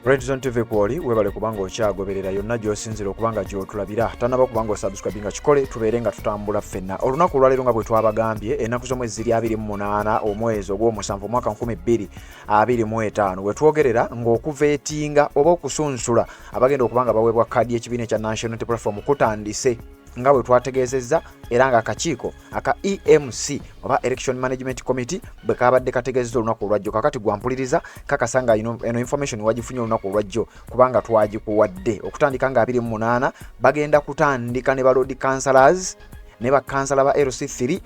Red Zone TV kwoli, webale kubanga okyagoberera yonna gy'osinzira okuba nga gy'otulabira. Tanaba kubanga osubscribinga, kikole tubeere nga tutambula ffenna. Olunaku olwaleero nga bwe twabagambye, ennaku z'omwezi ziri 28 omwezi ogw'omusanvu omwaka 2025, we twogerera ng'okuvettinga oba okusunsula abagenda okuba nga baweebwa kaadi y'ekibiina ekya National Unity Platform kutandise nga bwe twategeezezza, era nga akakiiko aka EMC oba Election Management Committee bwe kabadde kategeezezza olunaku olwajjo. Kakati gwampuliriza, kakasa nga eno information wagifunye olunaku olwajjo, kubanga twagikuwadde. Okutandika nga 28 bagenda kutandika ne ba ward councillors ne bakansala ba LC3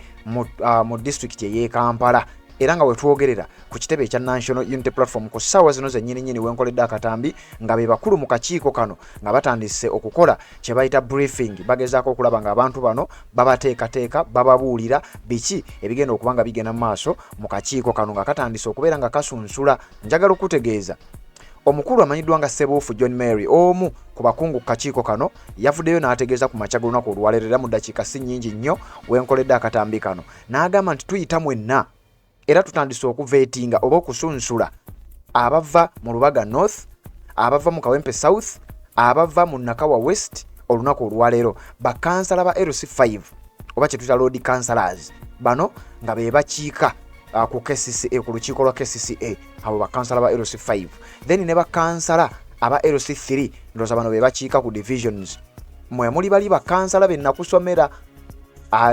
mu disitulikiti ey'e Kampala. Era nga wetwogerera ku kitebe ekya National Unity Platform ku ssaawa zino zennyini nnyini wenkoledde akatambi, nga be bakulu mu kakiiko kano nga batandise okukola kye bayita briefing. Bagezaako okulaba nga abantu bano babateekateeka, bababuulira biki ebigenda okuba nga bigenda mu maaso mu kakiiko kano nga katandise okubeera nga kasunsula. Njagala okutegeeza, omukulu amanyiddwa nga Sebuufu John Mary, omu ku bakungu ku kakiiko kano, yavuddeyo n'ategeeza ku makya g'olunaku olwaleero, era mu ddakiika si nnyingi nnyo wenkoledde akatambi kano, n'agamba nti tuyita mwenna era tutandise okuvettinga oba okusunsula abava mu Lubaga North, abava mu Kawempe South, abava mu Nakawa West. Olunaku olwaleero bakansala ba LC5 oba kyetuyita ward councillors, bano nga be bakiika ku KCCA, ku lukiiko lwa KCCA, abo bakansala ba LC5, then ne bakansala aba LC3, ndowooza bano be bakiika ku divisions mwe muli bali bakansala be nakusomera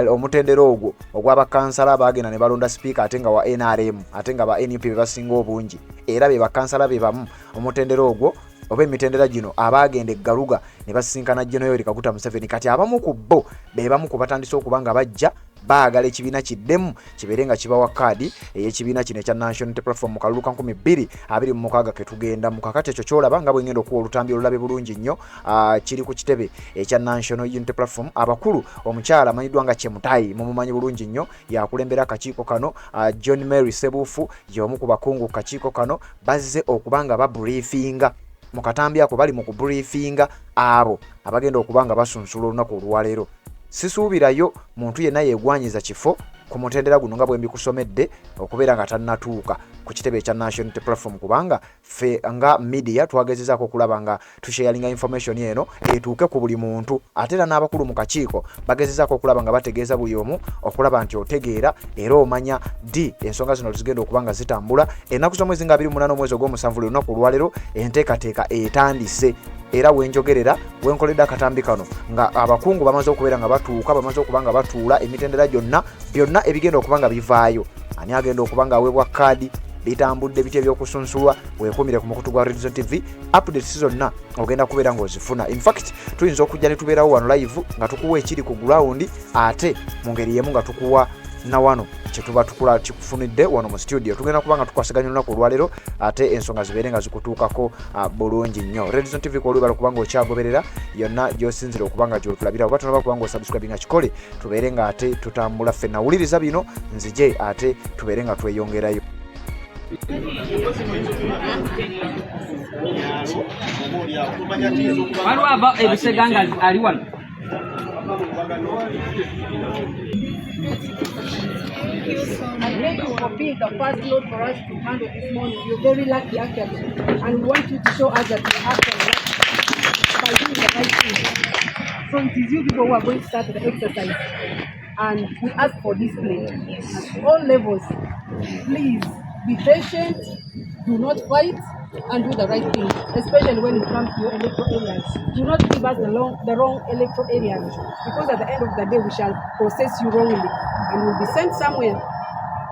omutendera ogwo ogw'abakansala bagenda ne balonda sipiika ate nga wa NRM, ate nga ba NUP be basinga obungi, era be bakansala be bamu omutendera ogwo oba emitendera gino abaagenda eggaluga ne basisinkana General Yoweri Kaguta Museveni. Kati abamu ku bo be bamu ku batandise okuba nga bajja baagala ekibiina kiddemu kibeere nga kibawa kaadi ey'ekibiina kino ekya National Unity Platform mu kalulu ka 2026 ke tugenda mu. Kakati ekyo kyolaba nga bwe ngenda okuwa olutambi olulabe bulungi nnyo, kiri ku kitebe ekya National Unity Platform. Abakulu, omukyala amanyiddwa nga Chemutayi, mumumanyi bulungi nnyo, yakulembera akakiiko kano. John Mary Sebuufu y'omu ku bakungu ku kakiiko kano. Bazze okuba nga babriefinga mu katambi ako, bali mu kubriefinga abo abagenda okuba nga basunsula olunaku olwaleero. Sisuubirayo muntu yenna yeegwanyiza kifo ku mutendera guno nga bwe mbikusomedde okubeera nga tannatuuka ku kitebe ekya National Unity Platform, kubanga ffe nga media twagezezaako okulaba nga tusharinga information eno etuuke ku buli muntu. Ate era n'abakulu mu kakiiko bagezezaako okulaba nga bategeeza buli omu okulaba nti otegeera era omanya ddi ensonga zino zigenda okuba nga zitambula. Ennaku z'omwezi nga 28 omwezi ogw'omusanvu, lunaku olwaleero, enteekateeka etandise. Era wenjogerera, wenkoledde akatambi kano, nga abakungu bamaze okubeera nga batuuka, bamaze okuba nga batuula emitendera gyonna, byonna ebigenda okuba nga bivaayo, ani agenda okuba nga aweebwa kaadi, bitambudde bitya ebyokusunsulwa. Weekumire ku mukutu gwa Red Zone TV, updates zonna ogenda kubeera ng'ozifuna. Infact tuyinza okujja ne tubeerawo wano live nga tukuwa ekiri ku ground, ate mu ngeri y'emu nga tukuwa na wano kyetuba tukula kikufunidde wano mu studio. Tugenda kuba nga tukwasaganya olunaku olwaleero, ate ensonga zibeere nga zikutuukako bulungi nnyo. Red Zone TV kwolwebala kubanga okyagoberera yonna gy'osinzira okuba nga gyotulabira. Oba tonaba kuba nga osubscribinga, kikole tubeere nga ate tutambula ffenna. Wuliriza bino nzije ate tubeere nga tweyongerayo. Waliwo ava ebisega nga ali wano. And thank you for being the first load for us to handle this morning. You're very lucky, actually. And we want you to show us that you're actually lucky by doing the right thing. So it is you people who are going to start the exercise. And we ask for discipline at all levels. Please be patient, do not fight, and do the right thing, especially when it comes to your electoral areas. Do not give us the wrong electoral areas, because at the end of the day, we shall process you wrongly and will be sent somewhere.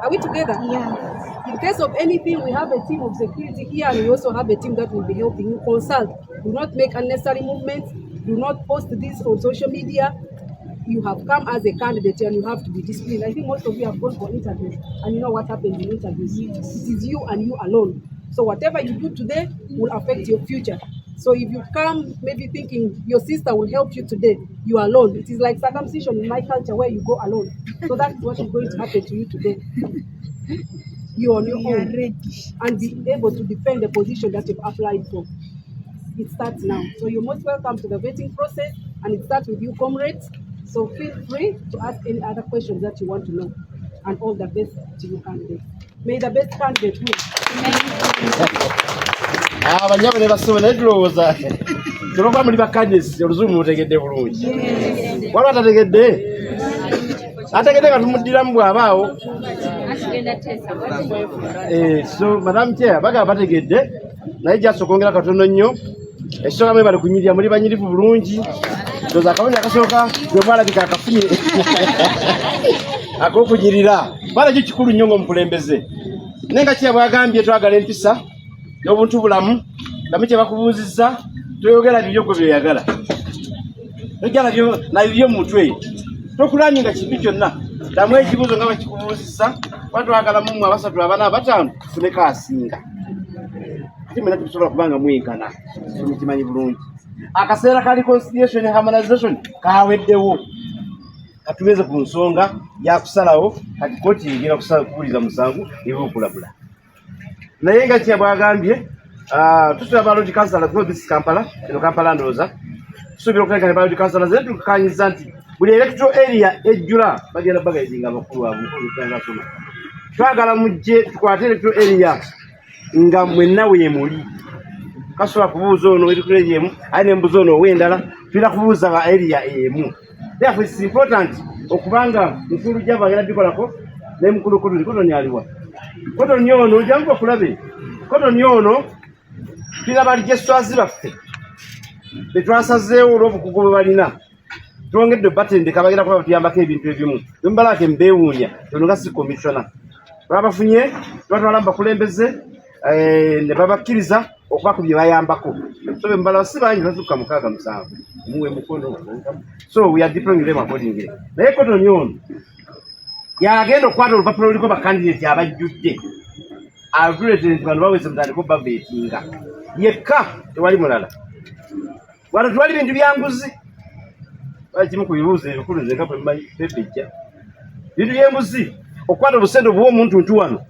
Are we together? Yeah. In case of anything, we have a team of security here, and we also have a team that will be helping you consult. Do not make unnecessary movements. Do not post this on social media. You have come as a candidate and you have to be disciplined. I think most of you have gone for interviews and you know what happens in interviews. Yes. It is you and you alone. So whatever you do today will affect your future. So if you come maybe thinking your sister will help you today, you are alone. It is like circumcision in my culture where you go alone. So that's what is going to happen to you today. You're on your We are own ready. And be able to defend the position that you've applied for. It starts now. So you're most welcome to the vetting process, and it starts with you, comrades. So feel free to ask any other questions that you want to know. And all the best to you candidates. May the best candidate win. Abanyabo ne basebo, naye tulowooza tulwokuba muli bakandidasi, oluzungu mutegedde bulungi. Waliwo atategedde? Ategedde nga tumuddiramu bw'abaawo. Eh, so madam chair, bagaba bategedde, naye just okwongera katono nnyo. Ekisooka, mwebale kunyirira, muli banyirivu bulungi. Ndoza akabonero akasooka gwe mwalabika akafunye ak'okunyirira, bala kyo kikulu nnyo ng'omukulembeze. Naye nga kiya bwagambye, twagala empisa n'obuntu bulamu. Damu kye bakubuuzizza, toyogera bibyo gwe byoyagala, tojja nabyo nabibyo mu mutwe, tokulanye nga kintu kyonna. Ddamu ekibuuzo nga bakikubuuzizza, kuba twagala mumwe abasatu, abana, abataano tufuneko asinga, ate mwena tetusobola kubanga mwenkana, mukimanyi bulungi. Akaseera ka reconciliation, harmonization kaweddewo. Katugeze ku nsonga yakusalawo kati kooti egenda kuwuliza musango eba okulabula. Naye nga kya bwagambye, tusubira ba lord councillor, go this Kampala, eno Kampala ndowooza tusuubira okutandika ne ba lord councillors. Naye tukanyiza nti buli electoral area ejjula bagenda bagaidinga abakulu abo mukulu. Twagala mujje tukwate electoral area nga mwenna weemuli. Kasobola kubuuza ono electoral area emu, aye nembuuza ono ow'endala, tulina kubuuza ba area emu. Therefore it's important okubanga mukulu java agenda bikolako ne mukulu Kotoni. Kotoni aliwa? Kotoni ono, jangu bakulabe. Kotoni ono, tulina ba registrars baffe betwasazeewo olw'obukugu bwe balina, twongedde batendeka, bagenda kuba batuyambako ebintu ebimu. Bembalake mbeewuunya, ono nga si commissioner, babafunye tubatwala mu bakulembeze ne babakkiriza okuba ku bye bayambako. So bembala si bangi, basukka mukaaga, musanvu, muwe mukono. So we are deploying them accordingly. Naye Kotoni ono yagenda okukwata olupapula oluliko bakandidate abajjudde, atuleetere nti bano baweze, mutandike obavetinga. Yekka, tewali mulala. Wano tewali bintu byanguzi. Kimu ku bibuuzo ebikulu nze nga bwe mmanyi bebejja bintu by'enguzi, okukwata obusente obuwa omuntu nti wano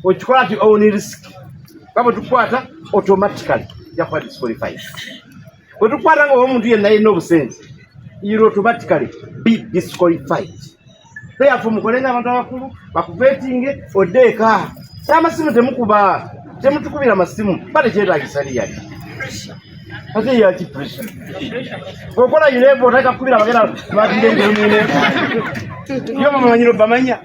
okikola at own risk, kuba bwe tukwata automatically ojja kuba disqualified. Bwe tukwata nga oba omuntu yenna yenna obusente, you'll automatically be disqualified. Therefore mukole ng'abantu abakulu, bakuvetinge odde eka. Amasimu temukuba, temutukubira masimu, ba tekyetagisa liyali ate yaki pressure. Okola UNEB, otaka kukubira bagenda bagire yo bamanyiro bamanya.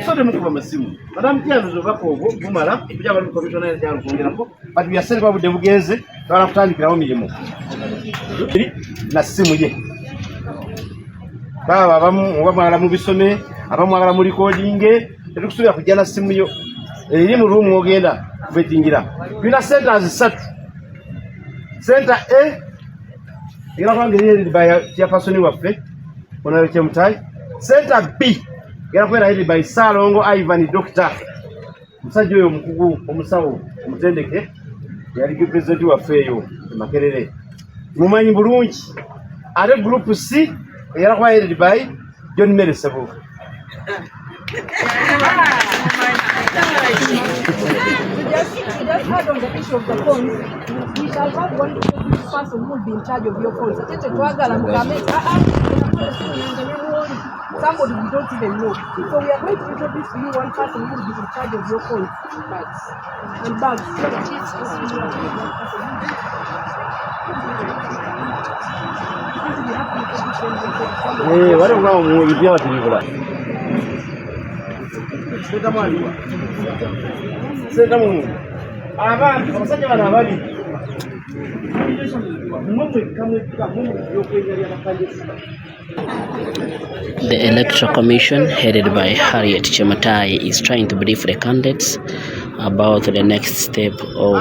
So temukuba masimu. Madam Kiyanduza, obubaka obwo bumala kuja bali commissioner yakyalo kwongerako, but we are saying budde bugenze, twala kutandikirawo mirimu na simu ye. Baba abamu oba mwagala mubisome, abamu mwagala mu recordinge, tetukusuubira kujja na simu yo eri mu room ogenda kuvetingira. Tulina centers ssatu. Center A egenda kuba ngeri headed by chairperson waffe Honorable Chemutai. Center B egenda kubeera headed by Ssalongo Ivan Doctor, omusajja oyo omukugu, omusawo omutendeke, yali president waffe eyo e Makerere, mumanyi bulungi. Ate group C egenda kuba headed by John Mary Ssebuufu. To just add on the issue of the phones, we shall have one specific person who will be in charge of your phones. Ate tetwagala mugambe nti, "Ah, ah, yange ne muwoli," somebody we don't even know. So we are going to introduce to you one person who will be in charge of your phones and bags. One person who will be- We have to introduce them to somebody. Eh, wali okugamba mu ebintu byaba tebibula. Sentamu abantu abasajja bano ababiri, mmwe mwekka mwekka mwe mu byokwerinda by'abakandida. The Electoral Commission, headed by Harriet Chemutai, is trying to brief the candidates about the next step of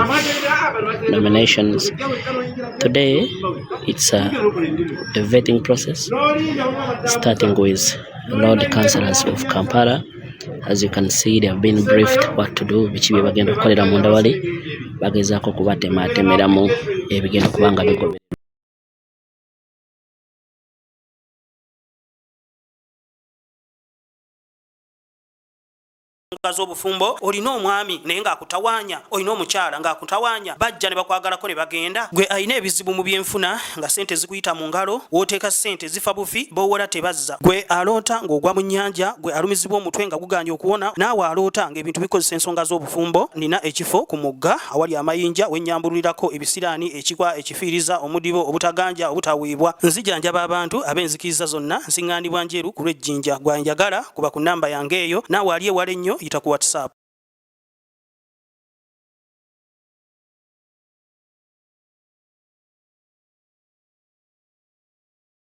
nominations. Today, it's the vetting process, starting with Lord Councillors of Kampala. As you can see, they have been briefed what to do, biki bye bagenda okukolera munda. Wali bagezaako kubatematemeramu ebigenda okuba nga bigobererwa. Z'obufumbo, olina omwami naye ng'akutawaanya, olina omukyala ng'akutawaanya, bajja ne bakwagalako ne bagenda. Gwe alina ebizibu mu byenfuna nga ssente zikuyita mu ngalo, w'oteeka ssente zifa bufi, b'owola tebazza. Gwe aloota ng'ogwa mu nnyanja, gwe alumizibwa omutwe nga gugaanye okuwona, naawe aloota ng'ebintu bikozesa ensonga z'obufumbo, nina ekifo ku mugga awali amayinja we nnyambululirako ebisiraani, ekikwa, ekifiiriza, omudibo, obutaganja, obutaweebwa. Nzijanjaba abantu ab'enzikiriza zonna, nsiŋŋaanibwa Njeru ku lw'e Jinja. Gwe anjagala kuba ku nnamba yange eyo. Naawe ali ewala ennyo yita ku WhatsApp.